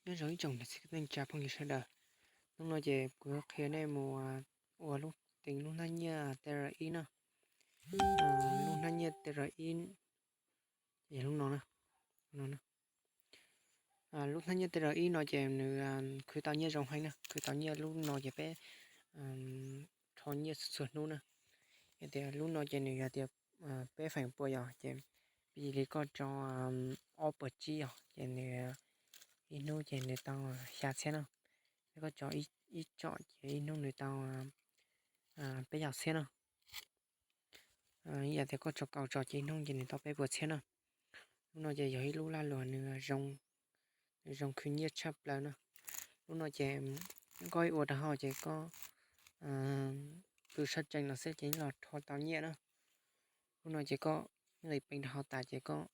Nyob zoo ib tsoom niam txiv kwv tij neej tsa phooj ywg sawv daws. Hnub no ces kuv yuav qhia nej mus ua lub teev lub hnab nyiaj T R ib na. Lub hnab nyiaj T R ib ces yog lub no na. Lub hnab nyiaj T R ib no ces nws khwv tau nyiaj zoo heev na, khwv tau nyiaj lub no ces peb rho nyiaj txhua hnub na. Yog tias lub no ces nws yog tias peb feem pua yog ces pib li koj tso ob puas tsib yog ces nws ib hnub ces nws tau xya txhiab na. Yog koj tso ib tsom ces ib hnub nws tau peb caug txhiab na. Yog tias koj tso kaum tsom ces ib hnub ces nws tau peb puas txhiab na. Lub no ces yog ib lub lag luam nws zoo, nws zoo khwv nyiaj tshaj plaws na. Lub no ces koj ua rau hauv ces koj pw sab tsees los xwb ces yeej los rho tau nyiaj na. Lub no ces koj yeej li peev rau hauv tas ces koj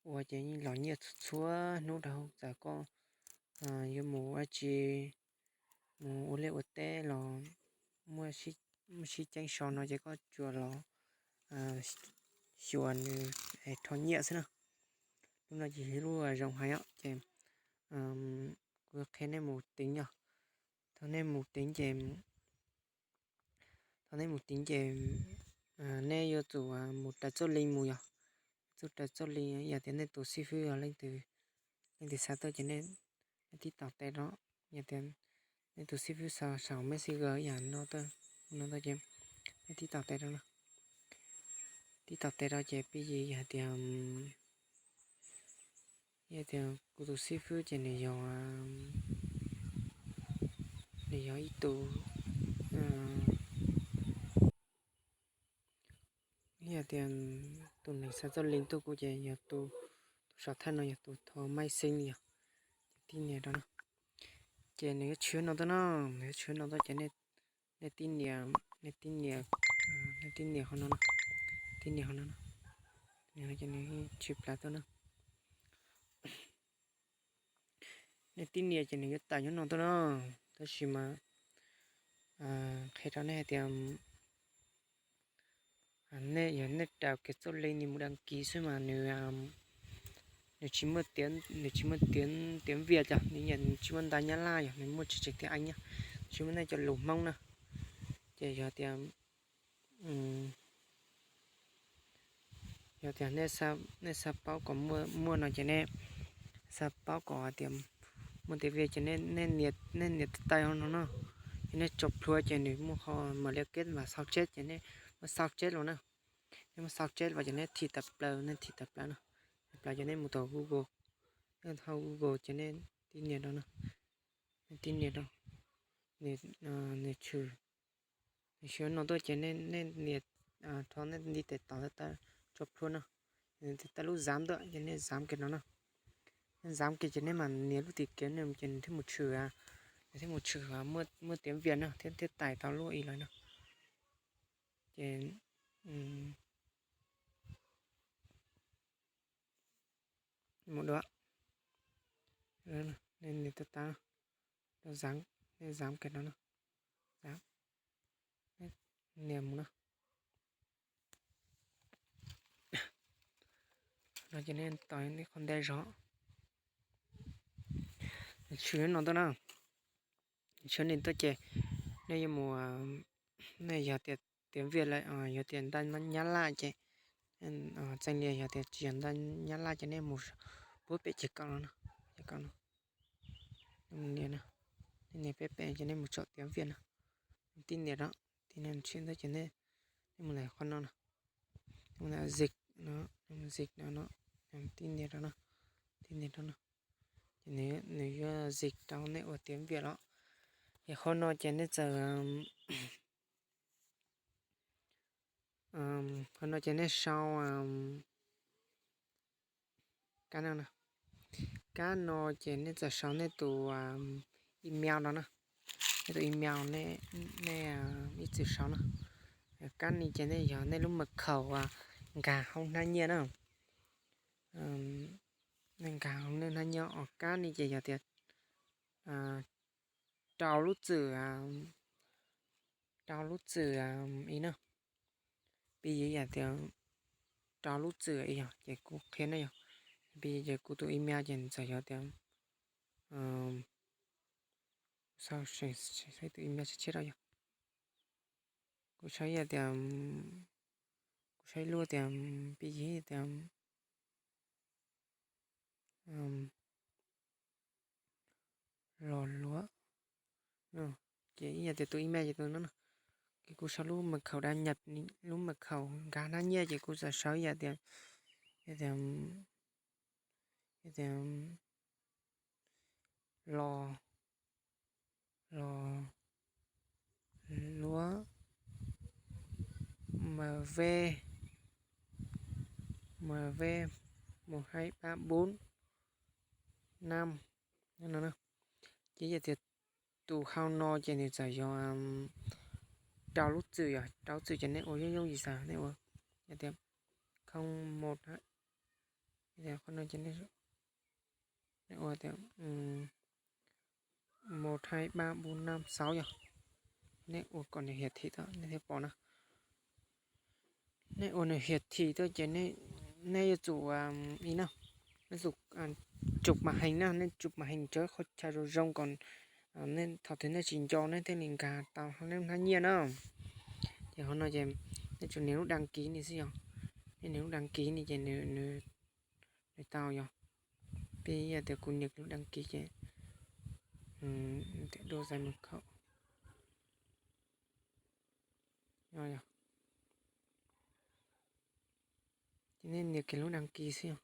ua ces yeej los nyiaj txhua hnub rau hauv, txawm koj yuav mus ua tsi, mus ua liaj ua teb los muaj sib ceeb so no ces koj tsuas los xyuas nws rho nyiaj xwb na. Lub no ces yog lub zoo heev os ces kuv qhia nej mus teev os. Thaum nej mus teev ces thaum nej mus teev ces nej yuav tsum mus raws txoj link mus yog, tsum raws txoj link. Yog tias nej tus xib fwb yog leej twg, leej twg xa tuaj ces nej tib taug tes rau. Yog tias nej tus xib fwb xa saum Messenger ib yam no tuaj, no tuaj ces nej tib taug tes rau no. Tib taug tes rau ces pib yig yog tias, yog tias kuv tus xib fwb ces nws yog, nws yog ib tug, yog tias tus neeg xa txoj link tuaj kuv ces yog tus, tus saum thawj no yog tus thov maiv xeeb li yog. Tib nias rau no ces nws yuav tshwm no tuaj no, nws yuav tshwm no tuaj ces nej tib nias, nej tib nias, nej tib nias qhov no, tib nias qhov no, ces nws tshwm plaws tuaj na. Nej tib nias ces nws yuav tawm nyob no tuaj na. Tab sis mas qhia rau nej hais tias nej yog nej raws kiag txoj link ni mus đăng ký xwb mas nws, nws tsis muaj tiav, nws tsis muaj tiav, tiav Viaj yog nws, nws tsis muaj ntaub Nyab Laj, yog nws muaj tseem tiav Eeb na, tsis muaj nej cov lus Hmoob na. Ces yog tias, yog tias nej xav paub kom muaj no ces nej xav paub kom hais tias muaj tiav Viaj ces nej nias, nej nias tais tais no no, ces nej tso plhuav ces nws muaj qhov mam li keb mas xau tseb ces nej muab xau tseb los na. Nej muab xau tseb los ces nej thim tawm plaws, nej thim tawm plaws no, tawm plaws ces nej mus tau Google, nej tau Google ces nej tib nias rau no, nej tib nias rau, nws tshwm, nws tshwm no tuaj ces nej nias, rho nej ntiv tes taus tawm tso plhuav no, nws tais lub zam tuaj ces nej zam kiag no na. Nej zam kiag ces nej mam nias lub tim kev no ces nws thiaj mus tshwm, nws thiaj mus tshwm muaj tiav Viaj no thiab, thiaj tais tau lub i lawm no. Ces mus dua, nej nias tais tais, nej zam kiag no na, nias mus na. No ces nej tos ib qho ntej zog, tshwm no tuaj na. Tshwm no tuaj ces nej yuav mus, nej yog tias tiav Viaj lawm, yog tias ntaub Nyab Laj ces txeem li, yog tias tsis yog ntaub Nyab Laj ces nej mus puag pem ces kaum no, ces kaum no, nej nias pem pem ces nej mus tsom tiav Viaj no, tib nias rau, tib nias tshwm tuaj ces nej mus ntawm qhov no no, nej mus ntawm Dịch no, Dịch no no, tib nias rau no, tib nias rau no, ces nws yuav Dịch rau nej ua tiav Viaj los. Ces qhov no ces nej txawm, qhov no ces nej sau, kab no, kab no ces nej txawm sau nej tus email no na, nej tus email nej ib txwm sau na. Kab ni ces nej yog nej lub mật khẩu nkag hauv hnab nyiaj na. Nej nkag hauv nej hnab nyiaj os, kab ni ces yog tias rau lub txwm, rau lub txwm i na. Pib yig yam tias rau lub txwm i yog ces kuv qhia nej yog, pib yig ces kuv tus email ces txawm yog tias Saib tus email tshiab tshiab rau yog, kuv saib ib yam tias, kuv saib lub tias pib yig tias los luav, ces ib yam tias tus email ces tus no, ces kuv sau lub mật khẩu đăng nhập, lub mật khẩu nkag hnab nyiaj ces kuv txawm sau ib yam tias, tias, tias los, los luav M V, M V một hai ba bốn năm no. Ces yog tias tus hau no ces nws txawm yog rau lub txwm, yog rau lub txwm ces nej ua yooj yooj yim xav nej ua, yog tias không một, qhov no ces nej ua tias một hai ba bốn năm sáu yog, nej ua kom nws hiển thị tau nej thiaj pom na. Nej ua nws hiển thị tau ces nej yuav tsum, ib no, nej tsum chụp màn hình na, nej chụp màn hình tso qhov chaw zoo zoo kom nej thaum twg nej tsis nco nej thiaj li nkag tau nej lub hnab nyiaj na. Ces qhov no ces nej tsum nias lub đăng ký ni xwb yog, nej nias lub đăng ký ni ces nws tau yog. Peb yog tias kuv nias lub đăng ký ces, tias đăng ký mật khẩu. Ces nej nias kiag lub đăng ký xwb yog.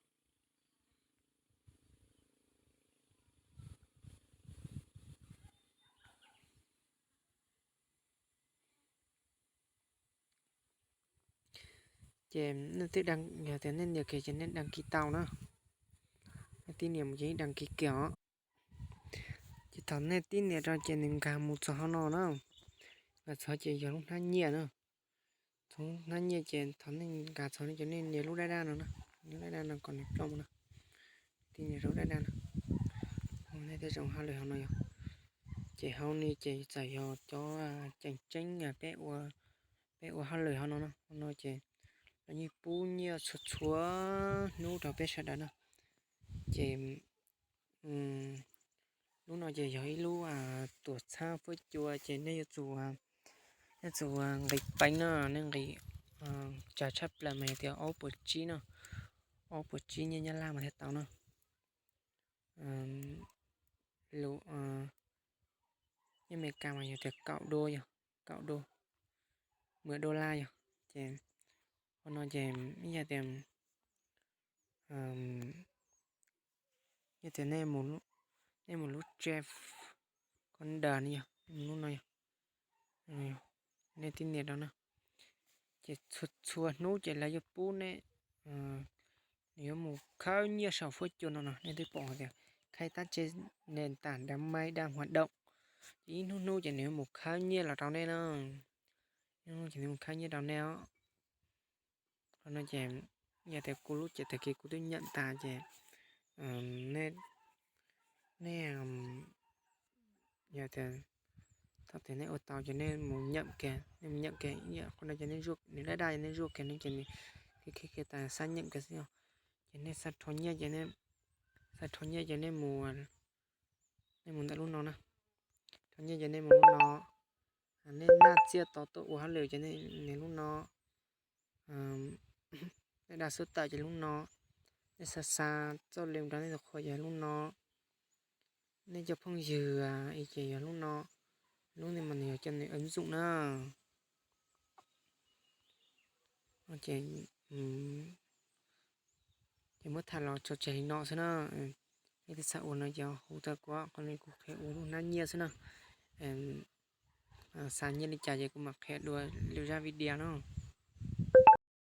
Ces nej twb đăng, yog tias nej nias kiag ces nej đăng ký tau na. Nej tib nias mus ces đăng ký kiag os. Ces thaum nej tib nias rau ces nws nkag mus txog hauv no na. Nkag txog ces yog lub hnab nyiaj na. Txog hnab nyiaj ces thaum nej nkag txog no ces nej nias lub dab dab no na, lub dab dab no kom nws plooj na. Tib nias rau dab dab no, nej thiaj zoo hauj lwm hauv no yog. Ces hauv no ces txawm yog cov tseem ceeb peb ua, peb ua hauj lwm hauv no na. Hauv no ces lawv yeej pub nyiaj txhua txhua hnub rau peb sawv daws na. Ces lub no ces yog ib lub tuam txhab fuab cua ces nej yuav tsum, nej tsum nqis peev no, nej nqis, tsawg tshaj plaws mas yog tias ob puas tsib no, ob puas tsib nyiaj Nyab Laj mas thiaj tau na. Lub nyiaj Amelikas mas yog tias kaum đô yog, kaum đô, mười đô la yog. Ces hauv no ces ib yam tias, yog tias nej mus lub Jeff Conder no yog, nej mus lub no yog, nej tib nias rau na. Ces txhua txhua hnub ces lawv yuav pub nej, nws yuav mus khawb nyiaj saum fuab cua no no, nej twb pom hais tias khai tab tse nền tảng đám mây đang hoạt động. Ces ib hnub hnub ces nws yuav mus khawb nyiaj los rau nej na. Ib hnub ces nws mus khawb nyiaj rau nej os. Qhov no ces yog tias kuv lub ces tag kis kuv twb nyiam tas ces nej, nej, yog tias thaum tias nej ua tau ces nej mus nyiam kiag, nej mus nyiam kiag ib yam qhov no ces nej zuaj, nws daj daj ces nej zuaj kiag no ces nws khi khi kiag tas xab nyiam kiag xwb os. Ces nej xav rho nyiaj ces, xav rho nyiaj ces nej mus, nej mus ntawm lub no na. Rho nyiaj ces nej mus lub no, nej naj txiaj tos tuaj ua hauj lwm ces nej nias lub no. Nej daj xub tawm ces lub no, nej xa xa txoj li rau nej tus qhua ces lub no, nej cov phooj ywg ib ces yog lub no, lub no mas nws yog cov nws ứng dụng na. Ces, ces muab tham los tso tseg li no xwb na. Nej twb xav ua no ces hu tau kuv, qhov no kuv qhia ua lub hnab nyiaj xwb na. Xav nyiaj li cas ces kuv mam qhia dua lwm zaj video na.